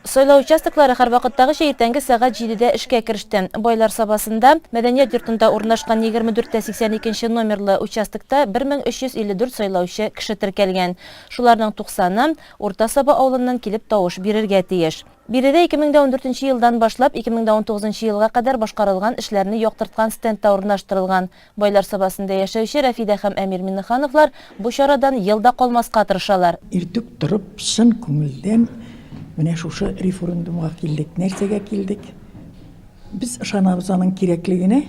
Сайлау участоклары һәрвакыттагыча иртәнге сәгать җидедә эшкә кереште. Байлар Сабасында, Мәдәният йортында урнашкан 24 тә 82 нче номерлы участокта 1354 сайлаучы кеше теркәлгән. Шуларның 90-ы Урта Саба авылыннан килеп тавыш бирергә тиеш. Биредә 2014 нче елдан башлап 2019 нчы елга кадәр башкарылган эшләрне яктырткан стенд та урнаштырылган. Байлар Сабасында яшәүче Рәфидә һәм Әмир Миннехановлар бу чарадан ел да калмаска тырышалар. Иртүк торып, чын күңелдән менә шушы референдумга килдек. Нәрсәгә килдек? Без ышанабыз аның кирәклегенә,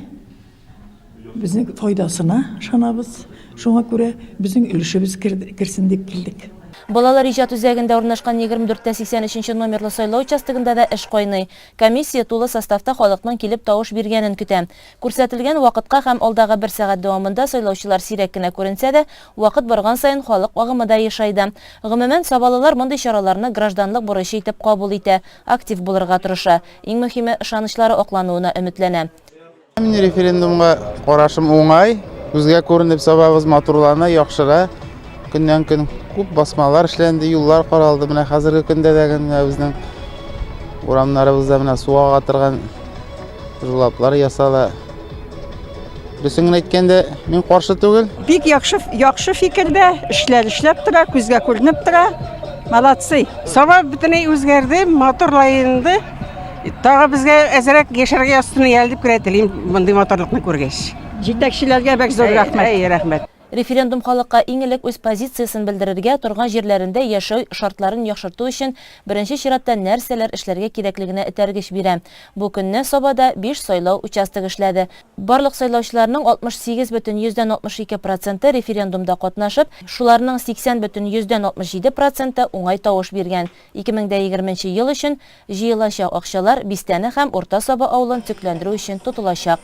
безнең файдасына ышанабыз. Шуңа күрә безнең өлешебез керсен дип килдек. Балалар иҗат үзәгендә урнашкан 24 тә 83 нче номерлы сайлау участогында да эш кайный. Комиссия тулы составта халыкның килеп тавыш биргәнен көтә. Күрсәтелгән вакытка һәм алдагы бер сәгать дәвамында сайлаучылар сирәк кенә күренсә дә, вакыт барган саен халык агымы да ешайды. Гомумән, сабалылар мондый чараларны гражданлык бурычы итеп кабул итә, актив булырга тырыша. Иң мөһиме, ышанычлары аклануына өметләнә. Мин референдумга карашым уңай. Күзгә күренеп Сабабыз матурлана, яхшыра. Көннән-көн күп басмалар эшләнде, юллар каралды. Менә хәзерге көндә дә менә безнең урамнарыбызда менә су ага торган жулаплар ясала. Дөресен генә әйткәндә, мин каршы түгел. Бик яхшы, яхшы фикердә, эшләр эшләп тора, күзгә күренеп тора. Молодцы. Саба бөтенләй үзгәрде, матурланды. Тагы безгә әзрәк яшәргә язсын әле дип кенә телим мондый матурлыкны күргәч. Җитәкчеләргә бик зур рәхмәт. Әй, рәхмәт. Референдум халыкка иң элек үз позициясен белдерергә, торган җирләрендә яшәү шартларын яхшырту өчен беренче чиратта нәрсәләр эшләргә кирәклегенә этәргеч бирә. Бу көнне Сабада биш сайлау участогы эшләде. Барлык сайлаучыларның 68,62 проценты референдумда катнашып, шуларның 80,67 проценты уңай тавыш биргән. 2020 нче ел өчен җыелачак акчалар бистәне һәм Урта Саба авылын төзекләндерү өчен тотылачак.